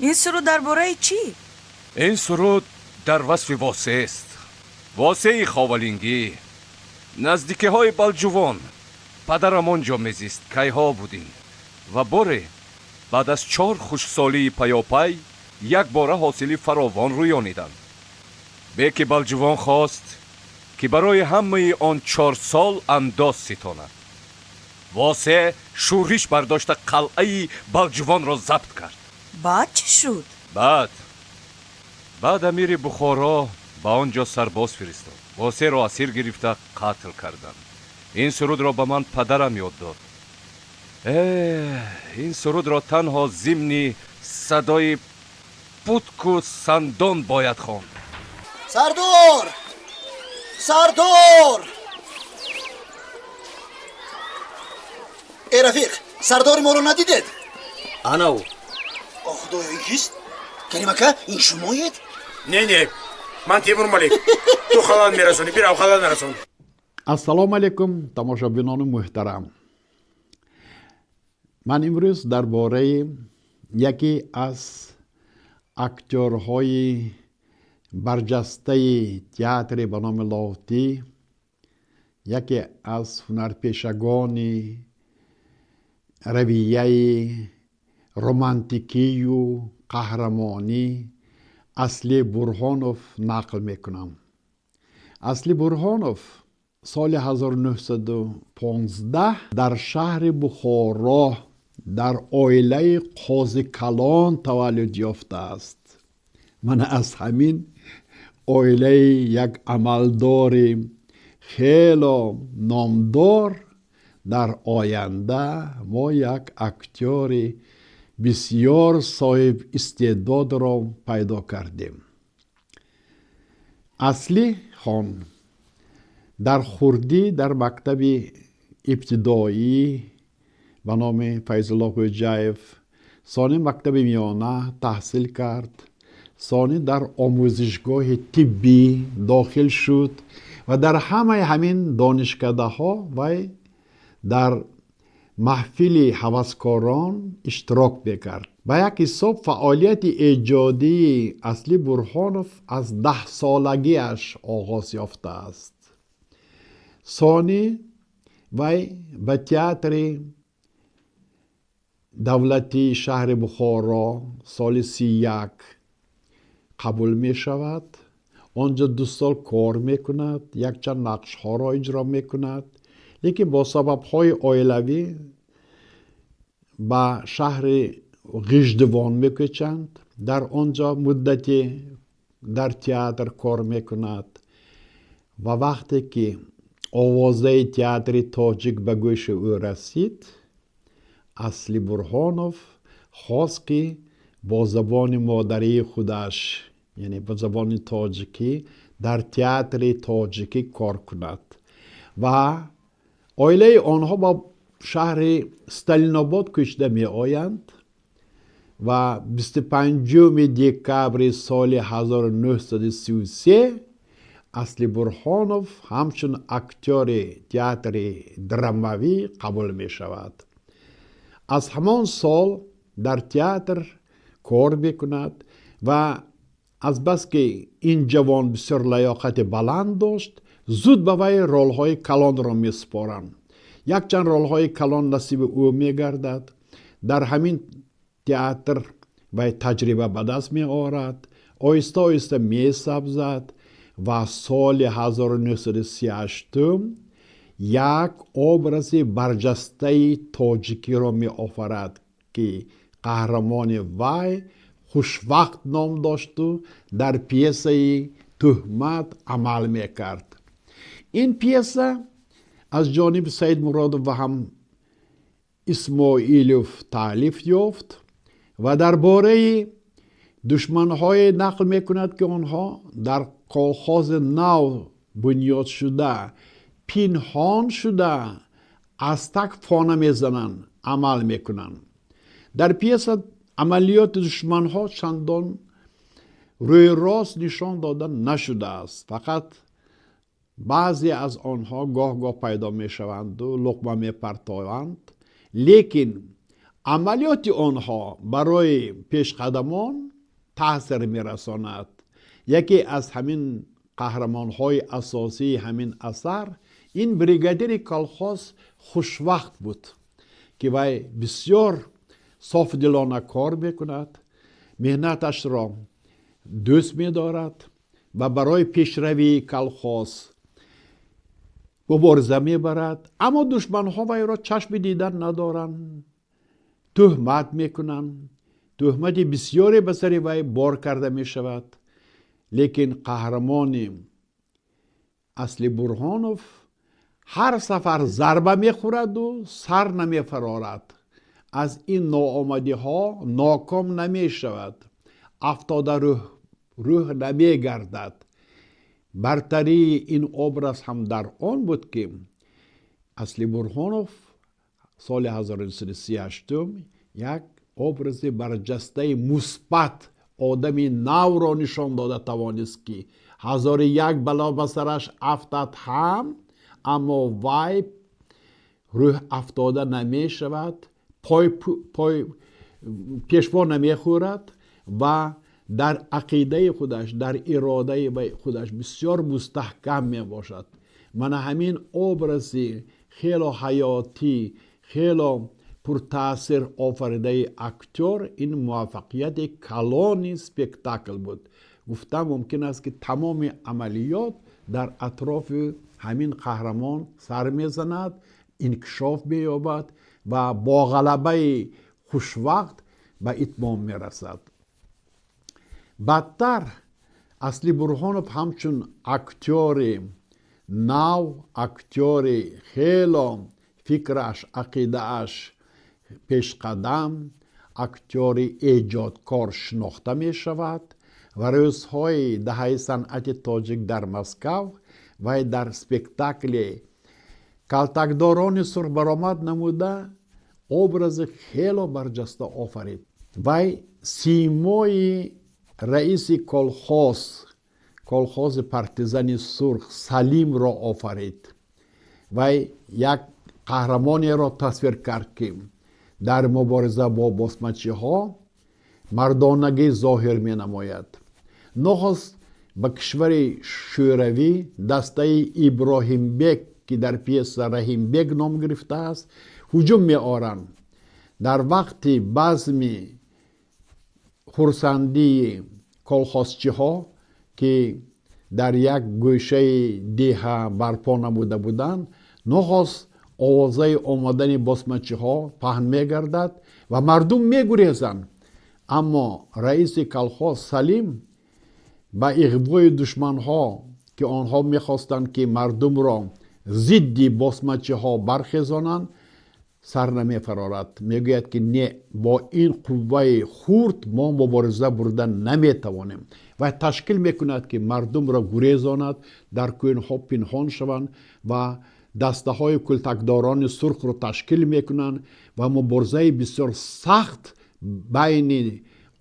Ин суруд дар бораи чӣ? Ин суруд дар васфи Восест, Восеи Ховалингӣ, наздикиҳои Балҷувон. Падарам он ҷо мезист, кайҳо будин. Ва боре баъд аз чор хушксолии паёпай якбора ҳосили фаровон рӯёниданд. Беки Балҷувон хост, ки барои ҳамаи он 4 сол андоз ситонад. Восе шӯриш бардошта, қалъаи Балҷувонро забт кард. Баъд чӣ шуд? Баъд амири Бухоро ба он ҷо сарбоз фиристод. Восеро асир гирифта, қатл карданд. Ин сурудро ба ман падарам ёд дод. Ин сурудро танҳо зимни садои путку сандон бояд хонд. Сардор! Сардор! Э, рафиқ, сардори моро надидед? Ана ӯ. О, худоё, ин кист? Карим ака, ин шумоед? Не, не, ман Темур Малик. Ту халал мерасонӣ, бирав, халал нарасон. Ассалому алайкум, тамошобинони муҳтарам. Ман имрӯз дар бораи яке аз актёрҳои барҷастаи театре ба номи Лоҳутӣ, яке аз ҳунарпешагони равияи романтикию қаҳрамонӣ Асли Бурҳонов нақл мекунам. Асли Бурҳонов соли 1915 дар шаҳри Бухоро дар оилаи қозикалон таваллуд ёфтааст. Мана аз ҳамин оилаи як амалдори хело номдор дар оянда мо як актёри бисёр соҳиб истеъдодро пайдо кардем. Асли хон дар хурдӣ дар мактаби ибтидоӣ ба номи Файзулло Хӯҷаев, сони мактаби миёна таҳсил кард, сони дар омӯзишгоҳи тиббӣ дохил шуд ва дар ҳамаи ҳамин донишкадаҳо вай дар маҳфили ҳаваскорон иштирок мекард. Ба як ҳисоб фаъолияти эҷодии Асли Бурҳонов аз 10-солагиаш оғоз ёфтааст. Сони вай ба театри давлатии шаҳри Бухоро соли 31 қабул мешавад. Он ҷо 2 сол кор мекунад, якчанд нақшҳоро иҷро мекунад, лекин бо сабабҳои оилавӣ ба шаҳри Ғиждувон мекӯчанд. Дар он ҷо муддате дар театр кор мекунад ва вақте ки овозаи театри тоҷик ба гӯши ӯ расид, Асли Бурҳонов хост, ки бо забони модарии худаш, яъне бо забони тоҷикӣ, дар театри тоҷикӣ кор кунад ва оилаи онҳо ба шаҳри Сталинобод кӯчида меоянд ва 25 декабри соли 1933 Асли Бурҳонов ҳамчун актёри театри драмавӣ қабул мешавад. Аз ҳамон сол дар театр кор мекунад ва азбаски ин ҷавон бисёр лаёқати баланд дошт, зуд ба вай ролҳои калонро месупоранд. Якчанд ролҳои калон насиби ӯ мегардад. Дар ҳамин театр вай таҷриба ба даст меорад, оҳиста оҳиста месабзад ва соли 1938 як образи барҷастаи тоҷикиро меофарад, ки қаҳрамони вай Хушвақт ном дошту дар пьесаи «Тӯҳмат» амал мекард. Ин пьеса аз ҷониби Саид Муродов ва ҳам Исмоилов таълиф ёфт ва дар бораи душманҳое нақл мекунад, ки онҳо дар колхози нав бунёдшуда пинҳон шуда, аз так фона мезананд, амал мекунанд. Дар пьеса амалиёти душманҳо чандон рӯйрост нишон дода нашудааст, фақат баъзе аз онҳо гоҳ-гоҳ пайдо мешаванду луқма мепартоянд, лекин Амалиёти онҳо барои пешқадамон таъсир мерасонад. Яке аз ҳамин қаҳрамонҳои асосии ҳамин асар ин бригадири колхоз Хушвақт буд, ки вай бисёр софдилона кор мекунад, меҳнаташро дӯст медорад ва барои пешравии колхоз мубориза мебарад. Аммо душманҳо вайро чашми дидан надоранд, тӯҳмат мекунанд, тӯҳмати бисёре ба сари вай бор карда мешавад. Лекин қаҳрамони Асли Бурҳонов ҳар сафар зарба мехӯраду сар намефарорад, аз ин ноомадиҳо ноком намешавад, афтода рӯҳ намегардад. Бартарии ин образ ҳам дар он буд, ки Асли Бурҳонов соли 1938 як образи барҷастаи мусбат, одами навро нишон дода тавонист, ки ҳазори як бало ба сараш афтад ҳам, аммо вай рӯҳ афтода намешавад, пой пешво намехӯрад ва дар ақидаи худаш, дар иродаи худаш бисёр мустаҳкам мебошад. Мана ҳамин образи хело ҳаётӣ, хело пуртаъсир офаридаи актёр ин муваффақияти калони спектакл буд. Гуфта мумкин аст, ки тамоми амалиёт дар атрофи ҳамин қаҳрамон сар мезанад, инкишоф меёбад ва бо ғалабаи Хушвақт ба итмом мерасад. Баъдтар Асли Бурҳонов ҳамчун актёри нав, актёри хело фикраш, ақидааш пешқадам, актёри эҷодкор шинохта мешавад ва рӯзҳои даҳаи санъати тоҷик дар Москав вай дар спектакли «Калтакдорони сурх» баромад намуда, образи хело барҷаста офарид. Вай симои раиси колхоз, колхози партизани сурх Салимро офарид. Вай як қаҳрамонеро тасвир кард, ки дар мубориза бо босмачиҳо мардонагӣ зоҳир менамояд. Нохост ба кишвари Шӯравӣ дастаи Иброҳимбек, ки дар пьеса Раҳимбек ном гирифтааст, ҳуҷум меоранд. Дар вақти базми хурсандии колхозчиҳо, ки дар як гӯшаи деҳа барпо намуда буданд, нохост овозаи омадани босмачиҳо паҳн мегардад ва мардум мегурезанд. Аммо раиси колхоз Салим ба иғвои душманҳо, ки онҳо мехостанд, ки мардумро зидди босмачиҳо бархезонанд, сар намефарорад. Мегӯяд, ки не, бо ин қувваи хурд мо мубориза бурда наметавонем, ва ташкил мекунад, ки мардумро гурезонад, дар кӯҳҳо пинҳон шаванд ва дастаҳои култакдорони сурхро ташкил мекунанд ва муборизаи бисёр сахт байни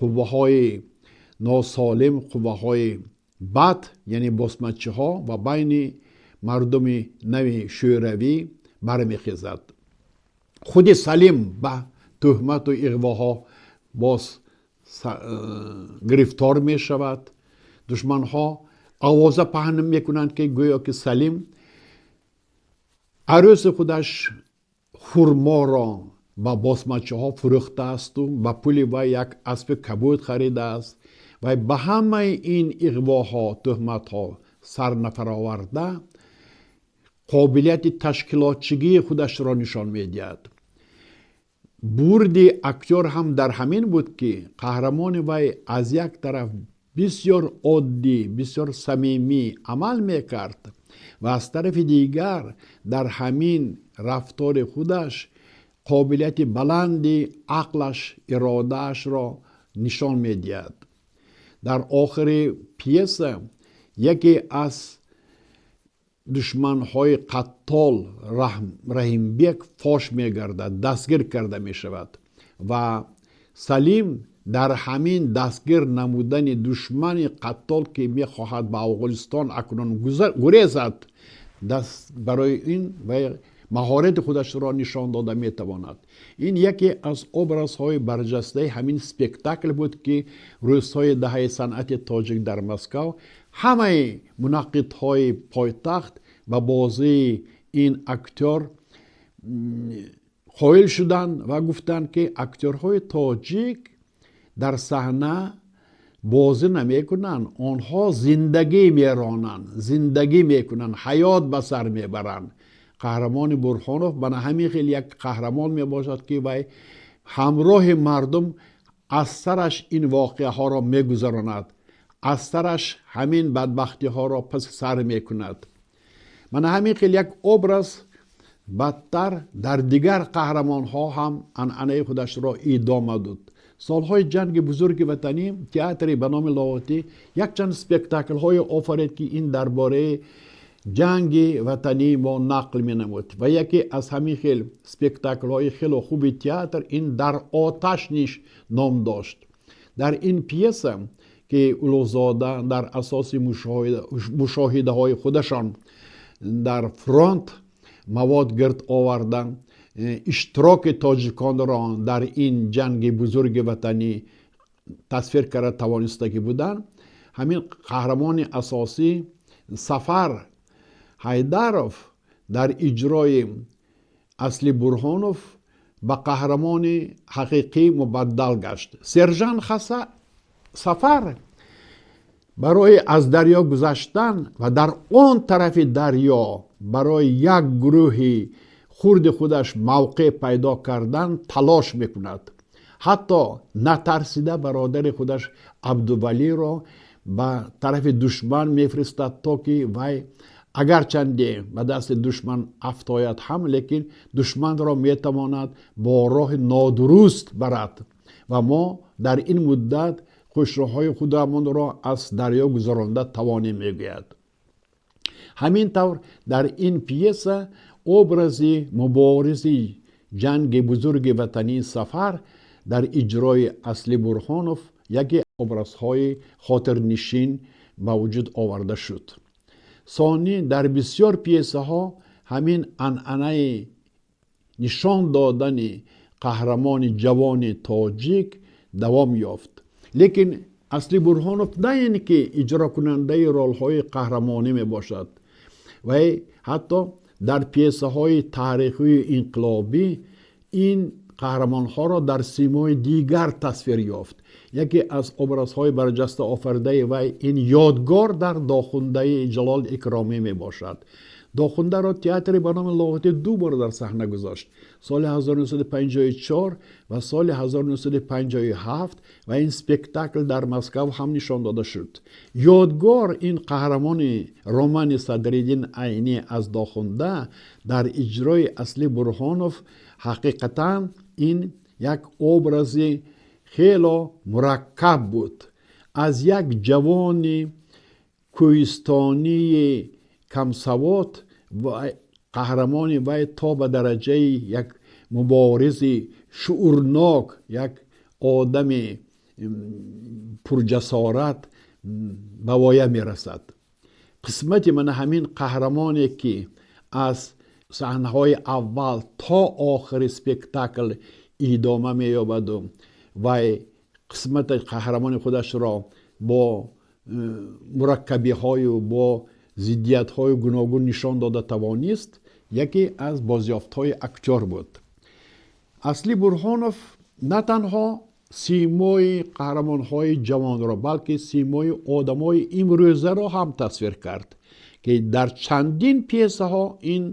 қувваҳои носолим, қувваҳои бад, яъне босмачиҳо, ва байни мардуми нави Шӯравӣ бармехезад. Худи Салим ба тӯҳмату иғвоҳо боз гирифтор мешавад. Душманҳо овоза паҳн мекунанд, ки гӯё ки Салим арӯси худаш Хурморо ба босмачиҳо фурӯхтаасту ба пули вай як аспи кабуд харидааст. Вай ба ҳамаи ин иғвоҳо, тӯҳматҳо сар нафароварда, қобилияти ташкилотчигии худашро нишон медиҳад. Бурди актёр ҳам дар ҳамин буд, ки қаҳрамони вай аз як тараф бисёр оддӣ, бисёр самимӣ амал мекард ва аз тарафи дигар дар ҳамин рафтори худаш қобилияти баланди ақлаш, иродаашро нишон медиҳад. Дар охири пьеса яке аз душманҳои қаттол Раҳимбек фош мегардад, дастгир карда мешавад ва Салим дар ҳамин дастгир намудани душмани қаттол, ки мехоҳад ба Афғонистон акнун гурезад, барои ин вай Маҳорати худашро нишон дода метавонад. Ин яке аз образҳои барҷастаи ҳамин спектакл буд, ки рӯзҳои даҳаи санъати тоҷик дар Москав ҳамаи мунаққидҳои пойтахт ба бозии ин актёр қоил шуданд ва гуфтанд, ки актёрҳои тоҷик дар саҳна бозӣ намекунанд, онҳо зиндагӣ меронанд, зиндагӣ мекунанд, ҳаёт ба сар мебаранд. Қаҳрамони Бурҳонов бана ҳамин хел як қаҳрамон мебошад, ки вай ҳамроҳи мардум аз сараш ин воқеаҳоро мегузаронад, аз сараш ҳамин бадбахтиҳоро паси сар мекунад. Мана ҳамин хел як образ бадтар дар дигар қаҳрамонҳо ҳам анъанаи худашро идома дод. Солҳои ҷанги бузурги ватанӣ театри ба номи Лоҳутӣ якчанд спектаклҳое офарид, ки ин дар бораи ҷанги ватании мо нақл менамуд, ва яке аз ҳамин хел спектаклҳои хело хуби театр ин «Дар оташ ниш» ном дошт. Дар ин пьеса, ки Улуғзода дар асоси мушоҳидаҳои худашон дар фронт мавод гирд оварда, иштироки тоҷиконро дар ин ҷанги бузурги ватанӣ тасвир карда тавонистагӣ буданд, ҳамин қаҳрамони асосӣ Сафар Ҳайдаров дар иҷрои Асли Бурҳонов ба қаҳрамони ҳақиқӣ мубаддал гашт. Сержант Сафар барои аз дарё гузаштан ва дар он тарафи дарё барои як гурӯҳи хурди худаш мавқеъ пайдо кардан талош мекунад. Ҳатто натарсида бародари худаш Абдувалиро ба тарафи душман мефиристад, то ки вай агарчанде ба дасти душман афтояд ҳам, лекин душманро метавонад бо роҳи нодуруст барад ва мо дар ин муддат қӯшунҳои худамонро аз дарё гузаронда тавонем, мегӯяд. Ҳамин тавр дар ин пьеса образи муборизи ҷанги бузурги ватании Сафар дар иҷрои Асли Бурҳонов яке образҳои хотирнишин ба вуҷуд оварда шуд. Сонӣ дар бисёр пьесаҳо ҳамин анъанаи нишон додани қаҳрамони ҷавони тоҷик давом ёфт. Лекин Асли Бурҳонов на ин ки иҷрокунандаи ролҳои қаҳрамонӣ мебошад, вай ҳатто дар пьесаҳои таърихию инқилобӣ ин қаҳрамонҳоро дар симои дигар тасвир ёфт. Яке аз образҳои барҷаста офаридаи вай ин Ёдгор дар «Дохундаи» Ҷалол Икромӣ мебошад. «Дохундаро» театри ба номи Лоҳутӣ ду бор дар саҳна гузошт: соли 1954 ва соли 1957, ва ин спектакл дар Москав ҳам нишон дода шуд. Ёдгор, ин қаҳрамони романи Садриддин Айнӣ аз «Дохунда» дар иҷрои Асли Бурҳонов ҳақиқатан ин як образи хело мураккаб буд. Аз як ҷавони кӯҳистонии камсавод қаҳрамони вай то ба дараҷаи як муборизи шуурнок, як одами пурҷасорат ба воя мерасад. Қисмати мана ҳамин қаҳрамоне, ки аз саҳнаҳои аввал то охири спектакл идома меёбаду вай қисмати қаҳрамони худашро бо мураккабиҳою бо зиддиятҳои гуногун нишон дода тавонист, яке аз бозёфтҳои актёр буд. Асли Бурҳонов на танҳо симои қаҳрамонҳои ҷавонро, балки симои одамои имрӯзаро ҳам тасвир кард, ки дар чандин пьесаҳо ин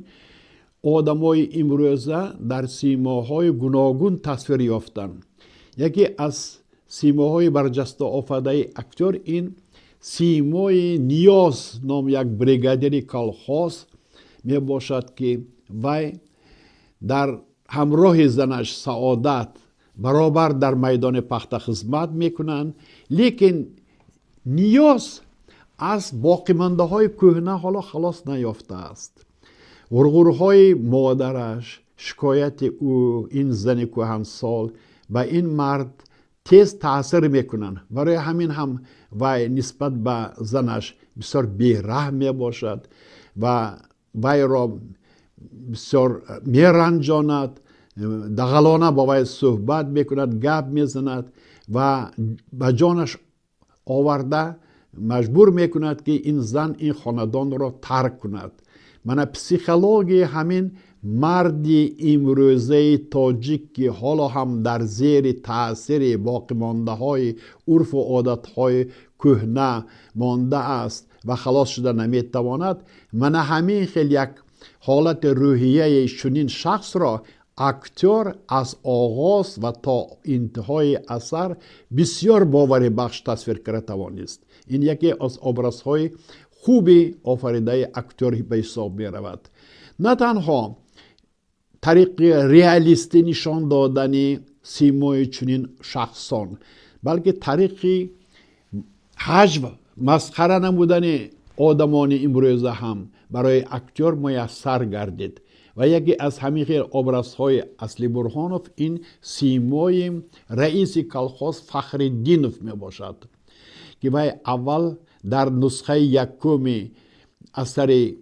одамои имрӯза дар симоҳои гуногун тасвир ёфтанд. Яке аз симоҳои барҷаста офадаи актёр ин симои Ниёз ном як бригадири колхоз мебошад, ки вай дар ҳамроҳи занаш Саодат баробар дар майдони пахта хизмат мекунанд. Лекин Ниёз аз боқимондаҳои кӯҳна ҳоло халос наёфтааст. Ғурғурҳои модараш, шикояти ӯ, ин зани кӯҳансол ба ин мард тез таъсир мекунанд. Барои ҳамин ҳам вай нисбат ба занаш бисёр бераҳм мебошад ва вайро Бисёр меранҷонад, дағалона бо вай суҳбат мекунад, гап мезанад ва ба ҷонаш оварда маҷбур мекунад, ки ин зан ин хонадонро тарк кунад. Мана психологияи ҳамин марди имрӯзаи тоҷик, ки ҳоло ҳам дар зери таъсири боқимондаҳои урфу одатҳои кӯҳна мондааст ва халос шуда наметавонад. Мана ҳамин хел як ҳолати рӯҳияи чунин шахсро актёр аз оғоз ва то интиҳои асар бисёр боварибахш тасвир карда тавонист. Ин яке аз образҳои хуби офаридаи актёр ба ҳисоб меравад. На танҳо тариқи реалистӣ нишон додани симои чунин шахсон, балки тариқи ҳаҷв, масхара намудани одамони имрӯза ҳам барои актёр муяссар гардид. Ва яке аз ҳамин хел образҳои Асли Бурҳонов ин симои раиси колхоз Фахриддинов мебошад, ки вай аввал дар нусхаи якуми асари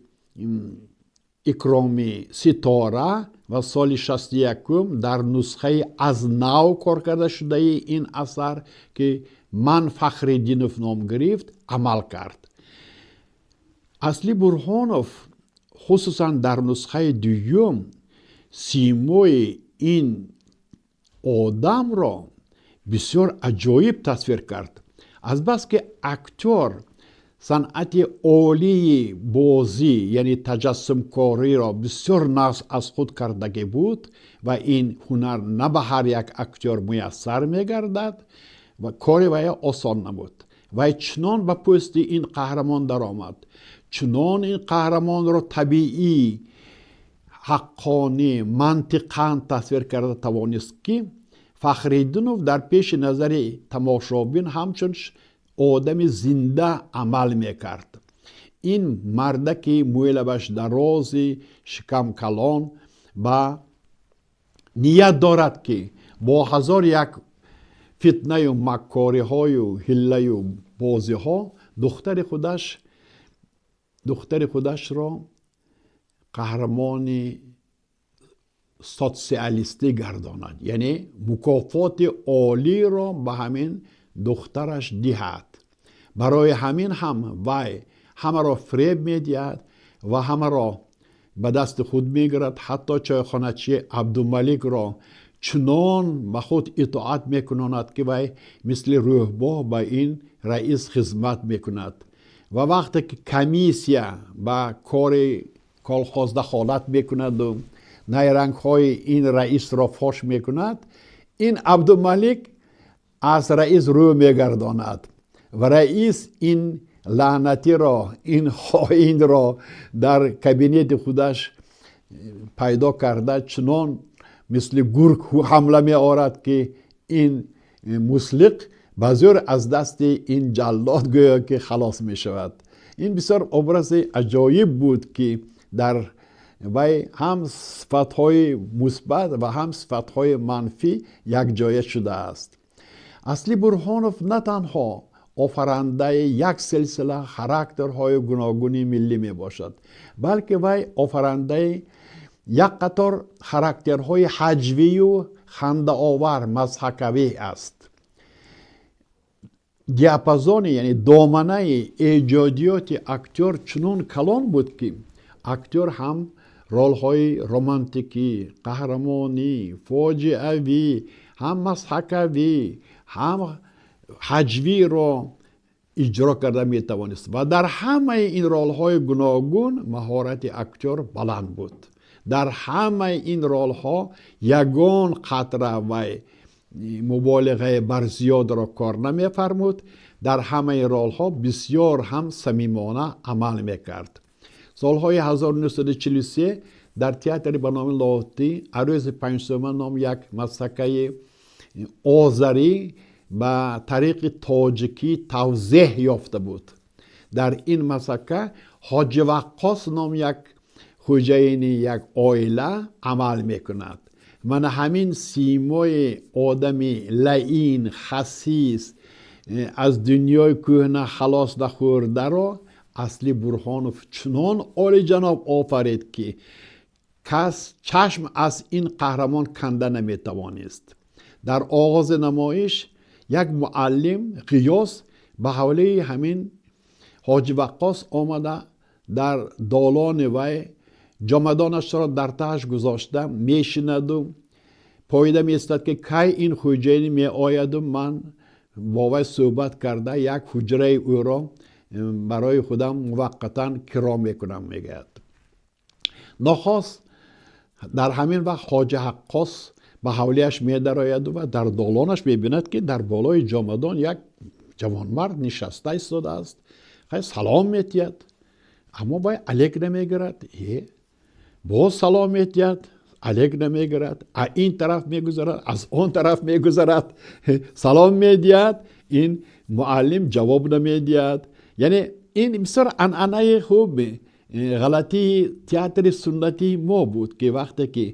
Икромӣ «Ситора» ва соли 61-ум дар нусхаи аз нав кор карда шудаи ин асар, ки «Ман Фахриддинов» ном гирифт, амал кард. Асли Бурҳонов хусусан дар нусхаи дуюм симои ин одамро бисёр аҷоиб тасвир кард. Азбаски актёр санъати олии бозӣ, яъне таҷассумкориро бисёр нағз аз худ кардагӣ буд ва ин ҳунар на ба ҳар як актёр муяссар мегардад ва кори вай осон набуд. Вай чунон ба пӯсти ин қаҳрамон даромад, чунон ин қаҳрамонро табиӣ, ҳаққонӣ, мантиқан тасвир карда тавонист, ки Фахриддинов дар пеши назари тамошобин ҳамчун одами зинда амал мекард. Ин мардаки мӯйлабаш дарози шикамкалон ба ният дорад, ки бо ҳазор як фитнаю маккориҳою ҳиллаю бозиҳо духтари худашро қаҳрамони социалистӣ гардонад, яъне мукофоти олиро ба ҳамин духтараш диҳад. Барои ҳамин ҳам вай ҳамаро фиреб медиҳад ва ҳамаро ба дасти худ мегирад. Ҳатто чойхоначи Абдумаликро чунон ба худ итоат мекунонад, ки вай мисли рӯҳбоҳ ба ин раис хизмат мекунад. Ва вақте ки комиссия ба кори колхоз дахолат мекунаду найрангҳои ин раисро фош мекунад, ин Абдумалик аз раис рӯ мегардонад ва раис ин лаънатиро, ин хоинро дар кабинети худаш пайдо карда, чунон мисли гург ҳамла меорад, ки ин муслиқ ба зӯр аз дасти ин ҷаллод гӯё ки халос мешавад. Ин бисёр образи аҷоиб буд, ки дар вай ҳам сифатҳои мусбат ва ҳам сифатҳои манфӣ якҷоя шудааст. Асли Бурҳонов на танҳо офарандаи як силсила характерҳои гуногуни миллӣ мебошад, балки вай офарандаи як қатор характерҳои ҳаҷвию хандаовар, мазҳакавӣ аст. Диапазони, яъне доманаи эҷодиёти актёр чунон калон буд, ки актёр ҳам ролҳои романтикӣ, қаҳрамонӣ, фоҷиавӣ, ҳам мазҳакавӣ, ҳам ҳаҷвиро иҷро карда метавонист ва дар ҳамаи ин ролҳои гуногун маҳорати актёр баланд буд. Дар ҳамаи ин ролҳо ягон қатра вай муболиғаи барзиёдро кор намефармуд. Дар ҳамаи ролҳо бисёр ҳам самимона амал мекард. Солҳои 1943 дар театри ба номи Лоҳутӣ «Арӯзи панҷсома» ном як мазҳакаи озарӣ ба тариқи тоҷикӣ тавзеҳ ёфта буд. Дар ин мазҳака Ҳоҷи Ваққос ном як хӯҷаини як оила амал мекунад. Мана ҳамин симои одами лаин, хасис, аз дунёи кӯҳна халос нахӯрдаро Асли Бурҳонов чунон олиҷаноб офарид, ки Кас чашм аз ин қаҳрамон канда наметавонист. Дар оғози намоиш як муаллим Ғиёс ба ҳавлии ҳамин Ҳоҷи Ваққос омада, дар долони вай ҷомадонашро дар таҳаш гузошта мешинаду поида меистад, ки кай ин хӯҷаин меояду ман бо вай суҳбат карда, як ҳуҷраи ӯро барои худам муваққатан киро мекунам, мегӯяд. Нохост дар ҳамин вақт Ҳоҷи Ваққос ба ҳавлияш медарояду ва дар долонаш мебинад, ки дар болои ҷомадон як ҷавонмард нишаста истодааст. Хай, салом метиҳад, аммо вай алек намегирад. Боз салом метиҳад, алек намегирад. А ин тараф мегузарад, аз он тараф мегузарад, салом медиҳад, ин муаллим ҷавоб намедиҳад. Яъне ин бисёр анъанаи хуб, ғалатии театри суннатии мо буд, ки вақте ки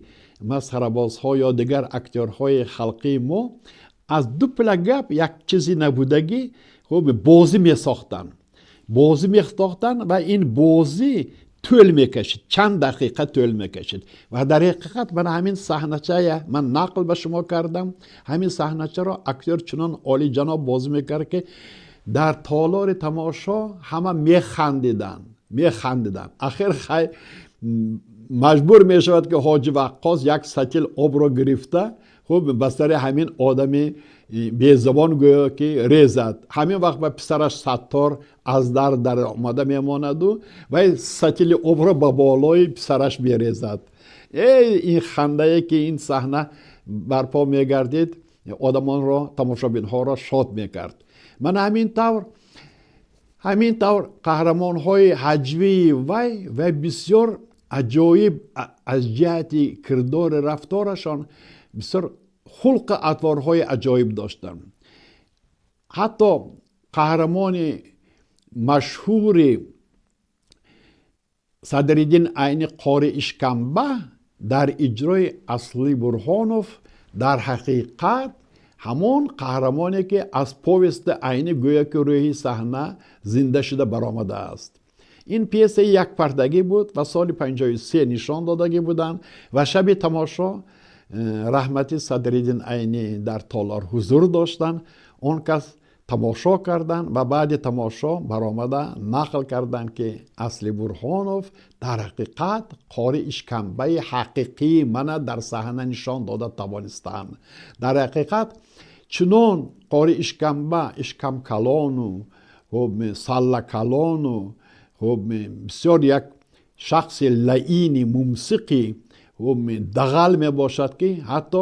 масхарабозҳо ё дигар актёрҳои халқии мо аз ду пила гап як чизи набудагӣ хуб бозӣ месохтанд, бозӣ месохтанд ва ин бозӣ тӯл мекашид, чанд дақиқа тӯл мекашид. Ва дар ҳақиқат мана ҳамин саҳначая ман нақл ба шумо кардам, ҳамин саҳначаро актёр чунон олиҷаноб бозӣ мекард, ки дар толори тамошо ҳама механдиданд, механдиданд. Ахир хай, маҷбур мешавад, ки Ҳоҷи Ваққос як сатил обро гирифта, хуб, ба сари ҳамин одами безабон гӯё ки резад. Ҳамин вақт ба писараш Саттор аз дар даромада мемонаду вай сатили обро ба болои писараш мерезад. Эй, ин хандае, ки ин саҳна барпо мегардид, одамонро, тамошобинҳоро шод мекард. Мана ҳамин тавр қаҳрамонҳои ҳаҷвии вай ва бисёр аҷоиб аз ҷиҳати кирдори рафторашон, бисёр хулқу атворҳои аҷоиб доштанд. Ҳатто қаҳрамони машҳури Садриддин Айни, Қори Ишкамба, дар иҷрои Асли Бурҳонов дар ҳақиқат ҳамон қаҳрамоне, ки аз повести Айнӣ гӯё ки рӯи саҳна зинда шуда баромадааст. Ин пьесаи якпардагӣ буд ва соли 53 нишон додагӣ буданд ва шаби тамошо раҳмати Садриддин Айнӣ дар толор ҳузур доштанд. Он кас тамошо карданд ва баъди тамошо баромада нақл карданд, ки Асли Бурҳонов дар ҳақиқат Қори Ишкамбаи ҳақиқии мана дар саҳна нишон дода тавонистанд. Дар ҳақиқат чунон Қори Ишкамба ишкамкалону, хуб, саллакалону, хуб, бисёр як шахси лаини, мумсиқи, хуб, дағал мебошад, ки ҳатто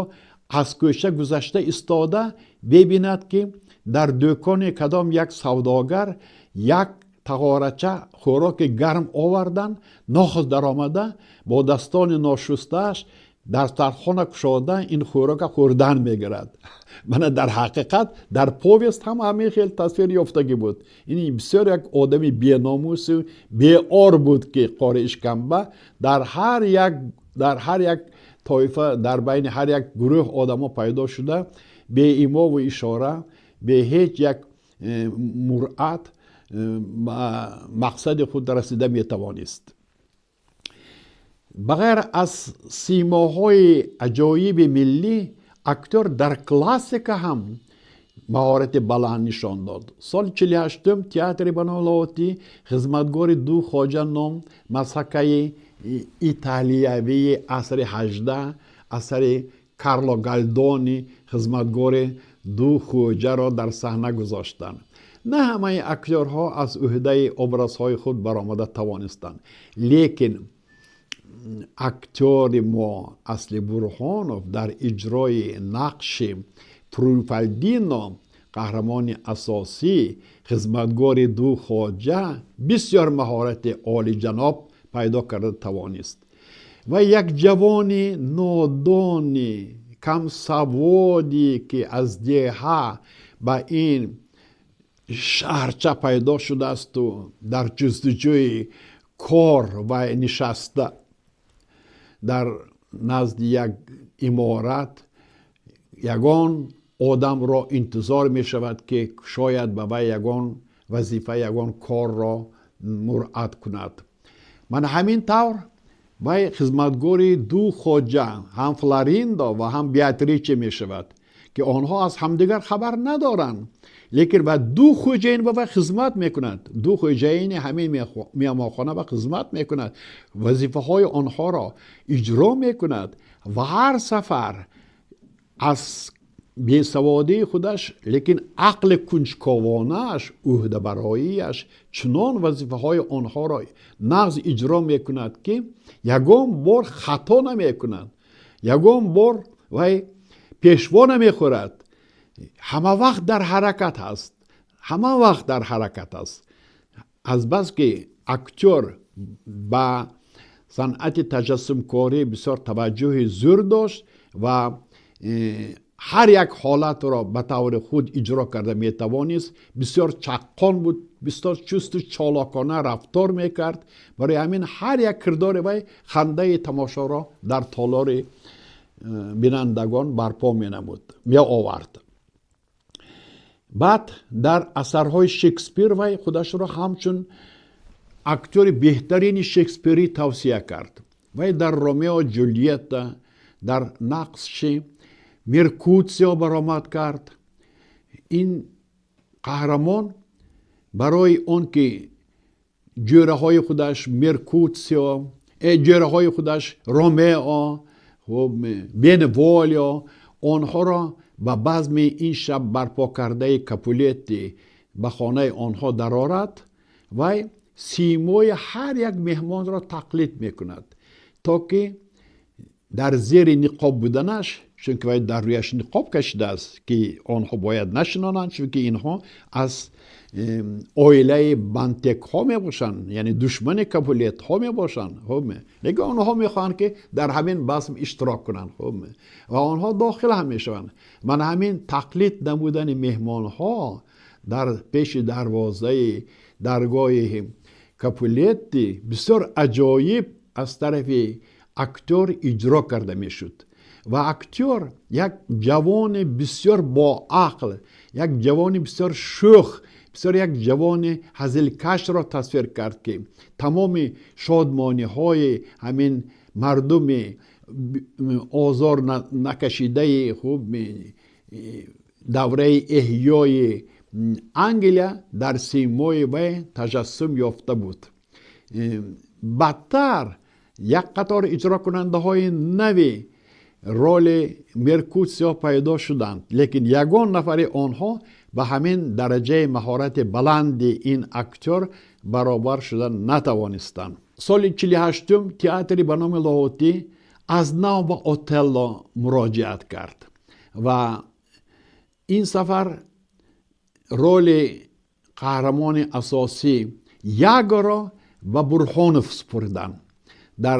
аз кӯча гузашта истода бибинад, ки дар дӯкони кадом як савдогар як тағорача хӯроки гарм овардан, нохост даромада, бо дастони ношустааш дастархона кушода, ин хӯрока хӯрдан мегирад. Мана дар ҳақиқат дар повест ҳам ҳамин хел тасвир ёфтагӣ буд. Ин бисёр як одами беномусу беор буд, ки Қори Ишкамба дар ҳар як тоифа, дар байни ҳар як гурӯҳ одамо пайдо шуда, беимову ишора, бе ҳеҷ як муръат ба мақсади худ расида метавонист. Ба ғайр аз симоҳои аҷоиби миллӣ, актёр дар классика ҳам маҳорати баланд нишон дод. Соли 48-ум театри ба номи Лоҳутӣ «Хизматгори ду хоҷа» ном масхакаи италиявии асри 18, асари Карло Галдони «Хизматгори ду хоҷаро» дар саҳна гузоштанд. На ҳамаи актёрҳо аз ӯҳдаи образҳои худ баромада тавонистанд, лекин актёри мо Асли Бурҳонов дар иҷрои нақши Труфалдино, қаҳрамони асосӣ, хизматгори ду хоҷа, бисёр маҳорати олиҷаноб пайдо карда тавонист ва як ҷавони нодони камсаводе, ки аз деҳа ба ин шаҳрча пайдо шудаасту дар ҷустуҷӯи кор ва нишаста дар назди як иморат ягон одамро интизор мешавад, ки шояд ба вай ягон вазифа, ягон корро муръат кунад. Мана ҳамин тавр. Вай хизматгори ду хоҷа, ҳам Флориндо ва ҳам Беатриче мешавад, ки онҳо аз ҳамдигар хабар надоранд, лекин ва ду хоҷаин ба вай хизмат мекунад, ду хоҷаини ҳамин меҳмонхона ба хизмат мекунад, вазифаҳои онҳоро иҷро мекунад ва ҳар сафар аз бесаводии худаш, лекин ақли кунҷковонааш, ӯҳдабароияш чунон вазифаҳои онҳоро нағз иҷро мекунад, ки ягон бор хато намекунад, ягон бор вай пешво намехӯрад, ҳама вақт дар ҳаракат аст, ҳама вақт дар ҳаракат аст. Азбаски актёр ба санъати таҷассумкорӣ бисёр таваҷҷӯҳи зур дошт ва ҳар як ҳолатро ба таври худ иҷро карда метавонист, бисёр чаққон буд, бисёр чусту чолокона рафтор мекард. Барои ҳамин ҳар як кирдори вай хандаи тамошоро дар толори бинандагон барпо менамуд, меовард. Баъд дар асарҳои Шекспир вай худашро ҳамчун актёри беҳтарини шекспирӣ тавсия кард. Вай дар «Ромео Ҷулиетта» дар нақши Меркутсио баромад кард. Ин қаҳрамон барои он ки ҷӯраҳои худаш Меркутсио, ҷӯраҳои худаш Ромео, Бенволио онҳоро ба базми ин шаб барпо кардаи Капулетти ба хонаи онҳо дарорад, вай симои ҳар як меҳмонро тақлид мекунад, то ки дар зери ниқоб буданаш, чунки вай дар рӯяш ниқоб кашидааст, ки онҳо бояд нашинонанд, чунки инҳо аз оилаи Монтекҳо мебошанд, яъне душмани Капулетҳо мебошанд. Хуб, лекин онҳо мехоҳанд, ки дар ҳамин базм иштирок кунанд. Хуб, ва онҳо дохил ҳам мешаванд. Мана ҳамин тақлид намудани меҳмонҳо дар пеши дарвозаи даргоҳи Капулетти бисёр аҷоиб аз тарафи актёр иҷро карда мешуд. Ва актёр як ҷавони бисёр боақл, як ҷавони бисёр шӯх, бисёр як ҷавони ҳазилкашро тасвир кард, ки тамоми шодмониҳои ҳамин мардуми озор накашидаи хуб давраи эҳёи Англия дар симои вай таҷассум ёфта буд. Баъдтар як қатор иҷрокунандаҳои нави роли Меркутсио пайдо шуданд, лекин ягон нафари онҳо ба ҳамин дараҷаи маҳорати баланди ин актёр баробар шуда натавонистанд. Соли 48-ум театри ба номи Лоҳутӣ аз нав ба «Отелло» муроҷиат кард ва ин сафар роли қаҳрамони асосӣ Ягоро ба Бурҳонов супурданд. Дар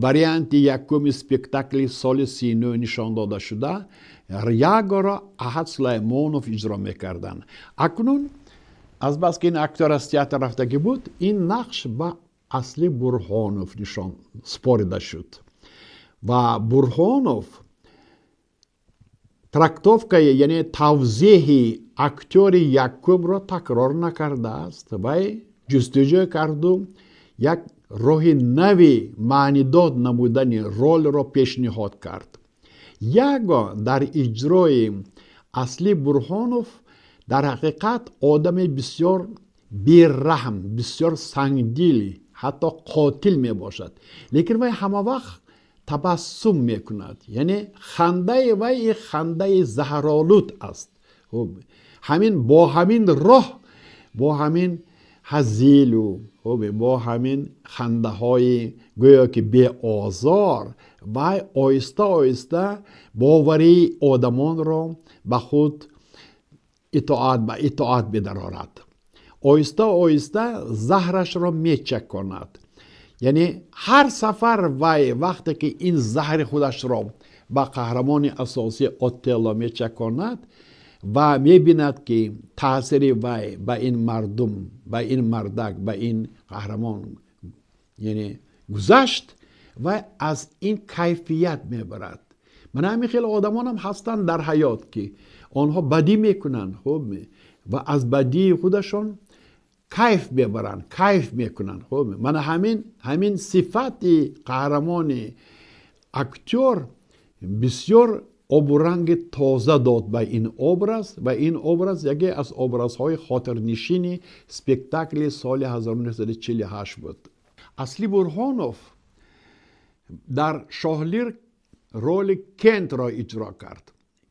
варианти якуми спектакли соли 39 нишон дода шуда Ягоро Аҳад Сулаймонов иҷро мекарданд. Акнун азбаски ин актёр аз театр рафтагӣ буд, ин нақш ба Асли Бурҳонов нишон супорида шуд ва Бурҳонов трактовкаи, яъне тавзеҳи актёри якумро такрор накардааст. Вай ҷустуҷӯ карду як роҳи нави маънидод намудани ролро пешниҳод кард. Яго дар иҷрои Асли Бурҳонов дар ҳақиқат одами бисёр бераҳм, бисёр сангдил, ҳатто қотил мебошад, лекин вай ҳама вақт табассум мекунад, яъне хандаи вай хандаи заҳролуд аст. Ҳамин бо ҳамин роҳ, бо ҳамин ҳазилу бо ҳамин хандаҳои гӯё ки беозор вай оҳиста оҳиста боварии одамонро ба худ итоат ба итоат медарорад, оҳиста оҳиста заҳрашро мечаконад. Яъне ҳар сафар вай вақте ки ин заҳри худашро ба қаҳрамони асосӣ Отелло мечаконад ва мебинад, ки таъсири вай ба ин мардум, ба ин мардак, ба ин қаҳрамон, яъне гузашт, вай аз ин кайфият мебарад. Мана ҳамин хел одамонам ҳастанд дар ҳаёт, ки онҳо бадӣ мекунанд, хуб, ва аз бадии худашон. Кайф мебаранд, кайф мекунанд. Хуб, мана ҳамин сифати қаҳрамони актёр бисёр обуранги тоза дод ба ин образ, ва ин образ яке аз образҳои хотирнишини спектакли соли 1948 буд. Асли Бурҳонов дар «Шоҳ Лир» роли Кентро иҷро кард.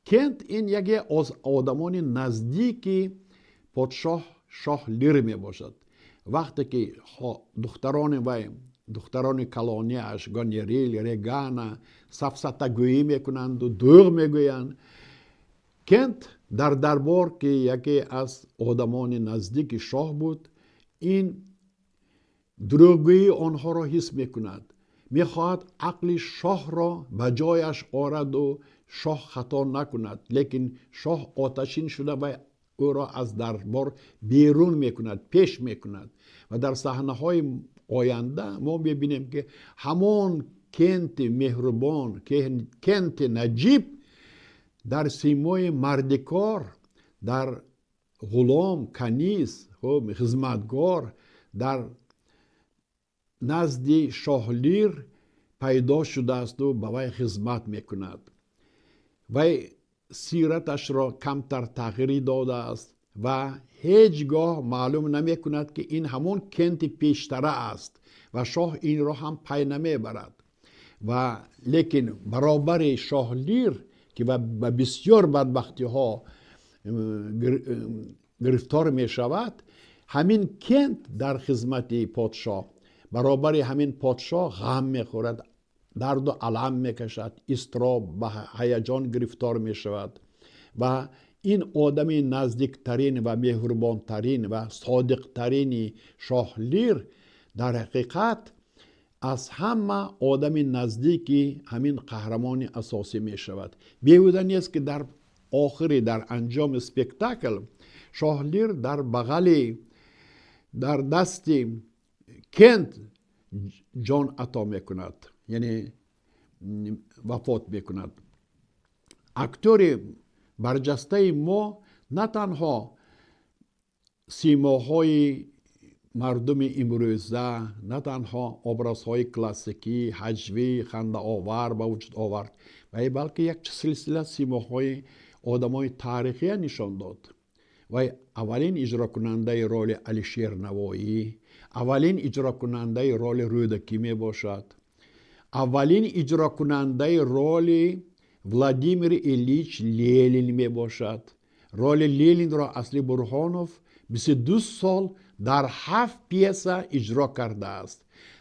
Кент ин яке аз одамони наздики подшоҳ Шоҳ Лир мебошад. Вақте ки духтарони вай, духтарони калонияш Гонерил, Регана сафсатагӯӣ мекунанду дурӯғ мегӯянд, Кент дар дарбор, ки яке аз одамони наздики шоҳ буд, ин дурӯғгӯии онҳоро ҳис мекунад, мехоҳад ақли шоҳро ба ҷояш ораду шоҳ хато накунад. Лекин шоҳ оташин шуда ва ӯро аз дарбор берун мекунад, пеш мекунад. Ва дар саҳнаҳои оянда мо мебинем, ки ҳамон Кенти меҳрубон, Кенти наҷиб дар симои мардикор, дар ғулом, каниз, хизматгор дар назди Шоҳ Лир пайдо шудаасту ба вай хизмат мекунад. Вай сираташро камтар тағйирӣ додааст ва ҳеҷ гоҳ маълум намекунад, ки ин ҳамон Кенти пештара аст, ва шоҳ инро ҳам пай намебарад. Ва лекин баробари Шоҳ Лир, ки ба бисёр бадбахтиҳо гирифтор мешавад, ҳамин Кент дар хизмати подшоҳ баробари ҳамин подшоҳ ғам мехӯрад, дарду алам мекашад, изтироб, ба ҳаяҷон гирифтор мешавад. Ва ин одами наздиктарин ва меҳрубонтарин ва содиқтарини Шоҳ Лир дар ҳақиқат аз ҳама одами наздики ҳамин қаҳрамони асосӣ мешавад. Беҳуда нест, ки дар охири, дар анҷоми спектакл Шоҳ Лир дар бағали, дар дасти Кент ҷон ато мекунад, яъне вафот мекунад. Актёри барҷастаи мо на танҳо симоҳои мардуми имрӯза, на танҳо образҳои классикӣ, ҳаҷвӣ, хандаовар ба вуҷуд овард, балки як силсила симоҳои одамои таърихия нишон дод. Вай аввалин иҷрокунандаи роли Алишер Навоӣ, аввалин иҷрокунандаи роли Рӯдакӣ мебошад, аввалин иҷрокунандаи роли Владимир Ильич Ленин мебошад. Роли Ленинро Асли Бурҳонов 22 сол дар ҳафт пьеса иҷро кардааст.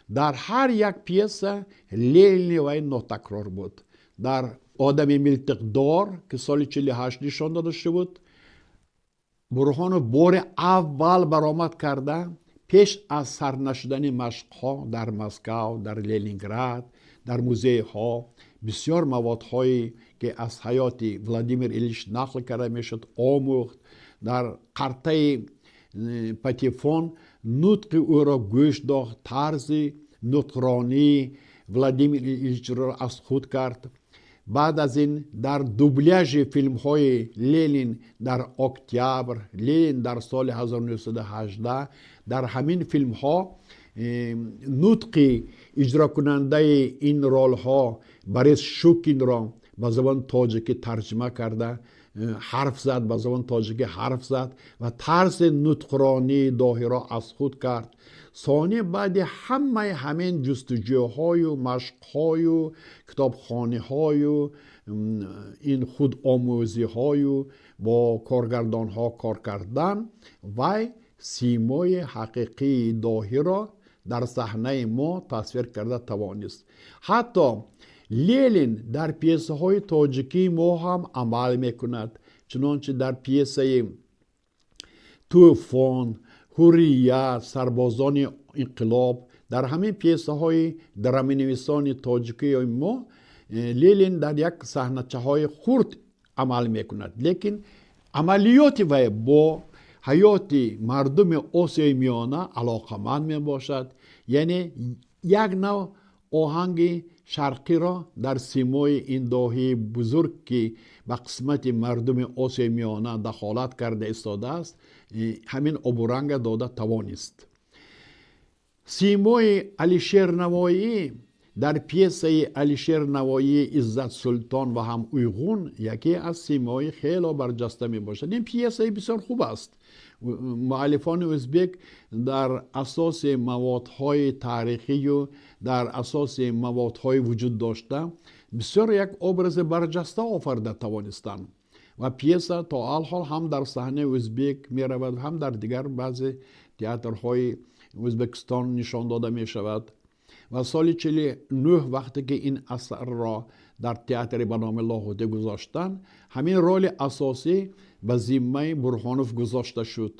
Дар ҳар як пьеса Ленини вай нотакрор буд. Дар «Одами милтиқдор», ки соли 48 нишон дода шуда буд, Бурҳонов бори аввал баромад карда, пеш аз сар нашудани машқҳо дар Москав, дар Ленинград, дар музейҳо бисёр маводҳое, ки аз ҳаёти Владимир Ильич нақл карда мешуд, омӯхт. Дар қартаи патефон нутқи ӯро гӯш дод, тарзи нутқронии Владимир Ильичро аз худ кард. Баъд аз ин дар дубляжи филмҳои «Ленин дар Октябр», «Ленин дар соли 1918», дар ҳамин филмҳо нутқи иҷрокунандаи ин ролҳо Борис Шукинро ба забони тоҷикӣ тарҷима карда ҳарф зад, ба забони тоҷикӣ ҳарф зад ва тарзи нутқронии доҳиро аз худ кард. Сони баъди ҳамаи ҳамин ҷустуҷӯҳою машқҳою китобхониҳою ин худомӯзиҳою бо коргардонҳо кор кардан, вай симои ҳақиқии доҳиро дар саҳнаи мо тасвир карда тавонист. Ҳатто Ленин дар пьесаҳои тоҷикии мо ҳам амал мекунад, чунончи дар пьесаи «Тӯфон», «Ҳуррият», «Сарбозони инқилоб». Дар ҳамин пьесаҳои драманависони тоҷикии мо Ленин дар як саҳначаҳои хурд амал мекунад, лекин амалиёти вай бо ҳаёти мардуми Осиёи Миёна алоқаманд мебошад, яъне як нав оҳанги шарқиро дар симои ин доҳии бузург, ки ба қисмати мардуми Осиёи Миёна дахолат карда истодааст. Ҳамин обуранга дода тавонист. Симои Алишер Навоӣ дар пьесаи Алишер Навоӣ «Иззат Султон ва ҳам Уйғун» яке аз симои хело барҷаста мебошад. Ин пьесаи бисёр хуб аст. Муаллифони ӯзбек дар асоси маводҳои таърихию дар асоси маводҳои вуҷуд дошта бисёр як образи барҷаста офарида тавонистанд ва пьеса то алҳол ҳам дар саҳнаи ӯзбек меравад, ҳам дар дигар баъзе театрҳои Ӯзбекистон нишон дода мешавад. Ва соли 49, вақте ки ин асарро дар театри ба номи Лоҳутӣ гузоштанд, ҳамин роли асосӣ ба зиммаи Бурҳонов гузошта шуд.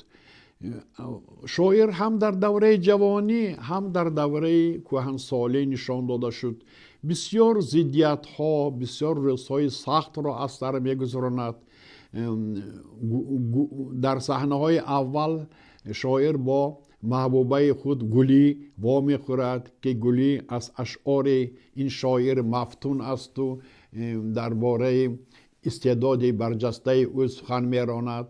Шоир ҳам дар давраи ҷавонӣ, ҳам дар давраи кӯҳансолӣ нишон дода шуд. Бисёр зиддиятҳо, бисёр рӯзҳои сахтро аз сар мегузаронад. Дар саҳнаҳои аввал шоир бо маҳбубаи худ Гулӣ вомехӯрад, ки Гулӣ аз ашъори ин шоир мафтун асту дар бораи истеъдоди барҷастаи ӯ сухан меронад.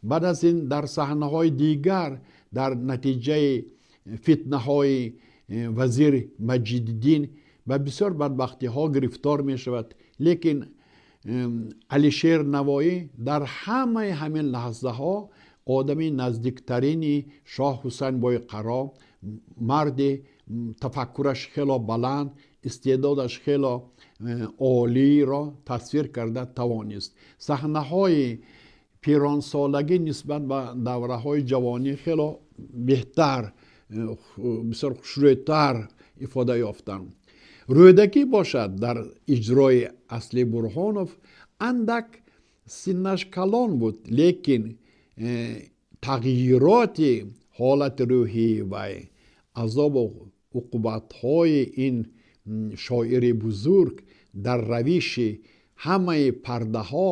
Баъд аз ин дар саҳнаҳои дигар дар натиҷаи фитнаҳои вазир Маҷиддин ба бисёр бадбахтиҳо гирифтор мешавад. Лекин Алишер Навоӣ дар ҳамаи ҳамин лаҳзаҳо одами наздиктарини шоҳ Ҳусайн Бойқаро, марди тафаккураш хело баланд, истеъдодаш хело олиро тасвир карда тавонист. Саҳнаҳои пиронсолагӣ нисбат ба давраҳои ҷавонӣ хело беҳтар, бисёр хушрӯйтар ифода ёфтанд. Рӯдакӣ бошад, дар иҷрои асли Бурҳонов андак синнаш калон буд, лекин тағйироти ҳолати рӯҳии вай, азобу уқубатҳои ин шоири бузург дар равиши ҳамаи пардаҳо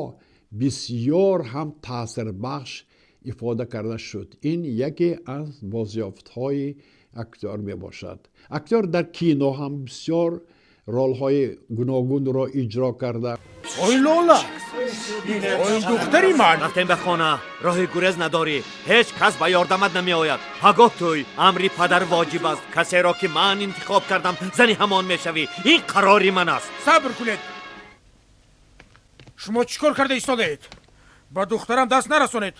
бисёр ҳам таъсирбахш ифода карда шуд. Ин яке аз бозёфтҳои актёр мебошад. Актёр дар кино ҳам бисёр ролҳои гуногунро иҷро карда. Ой, Лола, ой, духтари ман! Рафтем ба хона. Роҳи гурез надорӣ, ҳеҷ кас ба ёрдамат намеояд. Пагоҳ тӯй. Амри падар воҷиб аст. Касеро ки ман интихоб кардам, зани ҳамон мешавӣ. Ин қарори ман аст. Сабр кунед! Шумо чӣ кор карда истодаед? Ба духтарам даст нарасонед!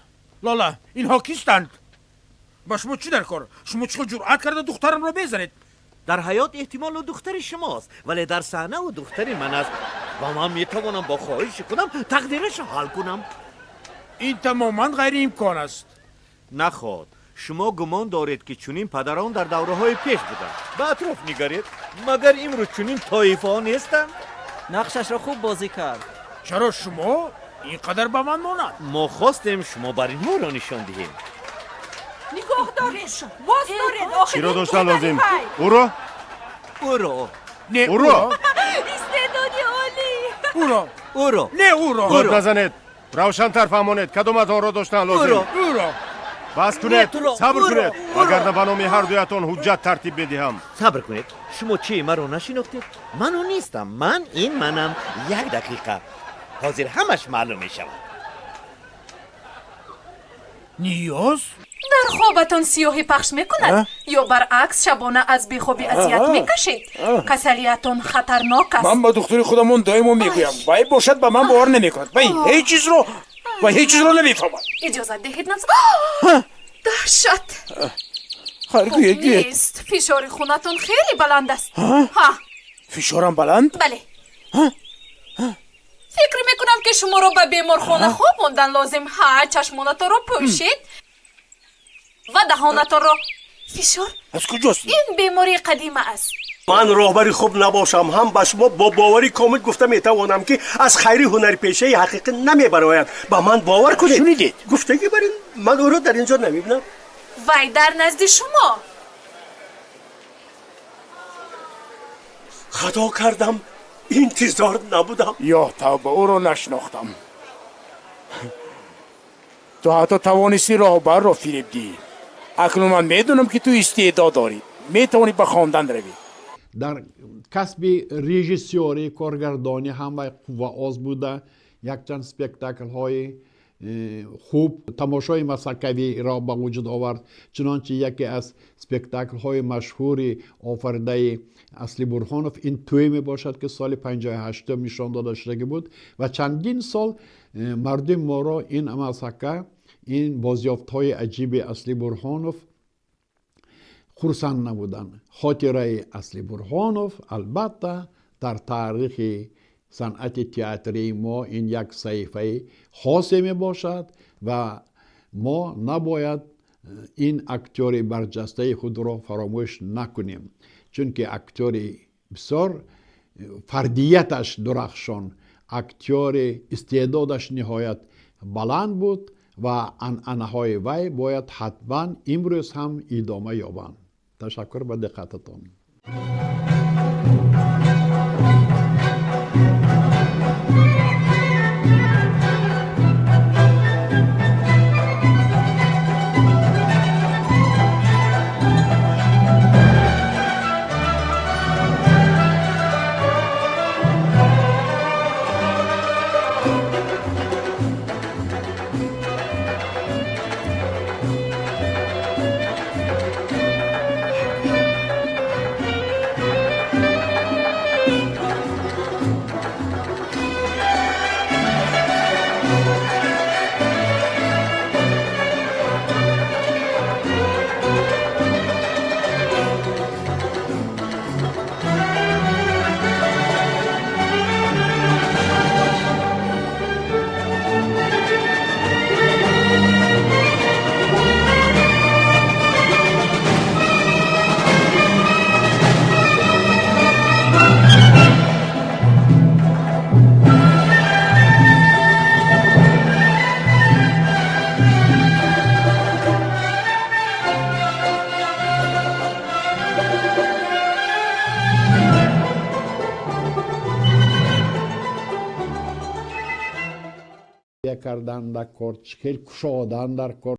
Лола, инҳо кистанд? Ба шумо чӣ дар кор? Шумо чӣ хел ҷуръат карда духтарамро мезанед? Дар ҳаёт эҳтимол ӯ духтари шумост, вале дар саҳна ӯ духтари ман аст ва ман метавонам бо хоҳиши худам тақдирашро ҳал кунам. Ин тамоман ғайриимкон аст. Наход шумо гумон доред, ки чунин падарон дар давраҳои пеш буданд? Ба атроф нигаред, магар имрӯз чунин тоифаҳо нестанд? Нақшашро хуб бозӣ кард. Чаро шумо ин қадар ба ман монанд? Мо хостем шумо бар инҳоро нишон диҳем. Нигоҳ доред, боз доред, охир. Чиро доштан лозим? Ӯро? Ӯро. Не, Ӯро. Истеъдоди олӣ. Ӯро. Ӯро. Не, ӯро. Дод назанед, равшантар фаҳмонед, кадом аз онро доштан лозим? Ӯро. Ӯро. Бас кунед! Не, туро. Сабр Ӯро. кунед, Ӯро. вагарна ба номи ҳардуятон ҳуҷҷат тартиб медиҳам. Сабр кунед, шумо чӣ, маро нашинохтед? Ман ӯ нестам, ман ин манам. Як дақиқа, ҳозир ҳамаш маълум мешавад. Ниёз. Дар хобатон сиёҳӣ пахш мекунад ё баръакс, шабона аз бехобӣ азият мекашед? Касалиятон хатарнок аст. Ман ба духтури худамон доимо мегӯям, вай бошад, ба ман бовар намекунад. Вай ҳеҷ чизро намефаҳмад. Иҷозат диҳед нафс. Даҳшат! Хайр, гӯед, гӯед. Нест, фишори хунатон хеле баланд аст, ҳа. Фишорам баланд? Бале. Фикр мекунам, ки шуморо ба беморхона хобондан лозим. Ҳа, чашмонатонро пӯшед ва даҳонатонро фишор. Аз куҷост? Ин бемории қадима аст. Ман роҳбари хуб набошам ҳам, ба шумо бо боварӣ комил гуфта метавонам, ки аз хайри ҳунарпешаи ҳақиқӣ намебарояд. Ба ман бовар кунед. Шунидед? Гуфтагӣ бар ин, ман ӯро дар ин ҷо намебинам. Вай дар назди шумо. Хато кардам, интизор набудам. Ё тавба, ӯро нашинохтам. Ту ҳатто тавонистӣ роҳбарро фиреб диҳӣ. Акнун ман медонам, ки ту истеъдод дорӣ, метавонӣ ба хондан равӣ. Дар касби режиссёрӣ, коргардонӣ ҳам вай қувваоз буда, якчанд спектаклҳои хуб тамошои масхакавиро ба вуҷуд овард. Чунончи яке аз спектаклҳои машҳури офаридаи Асли Бурҳонов ин тӯй мебошад, ки соли 58 нишон дода шудагӣ буд ва чандин сол мардуми моро ин масхака, ин бозёфтҳои аҷиби Асли Бурҳонов хурсанд набуданд. Хотираи Асли Бурҳонов албатта дар таърихи санъати театрии мо ин як саҳифаи хосе мебошад ва мо набояд ин актёри барҷастаи худро фаромӯш накунем, чунки актёри бисёр фардияташ дурахшон, актёри истеъдодаш ниҳоят баланд буд ва анъанаҳои вай бояд ҳатман имрӯз ҳам идома ёбанд. Ташаккур ба диққататон. Кардан дар кор, чӣ хел кушодан дар кор.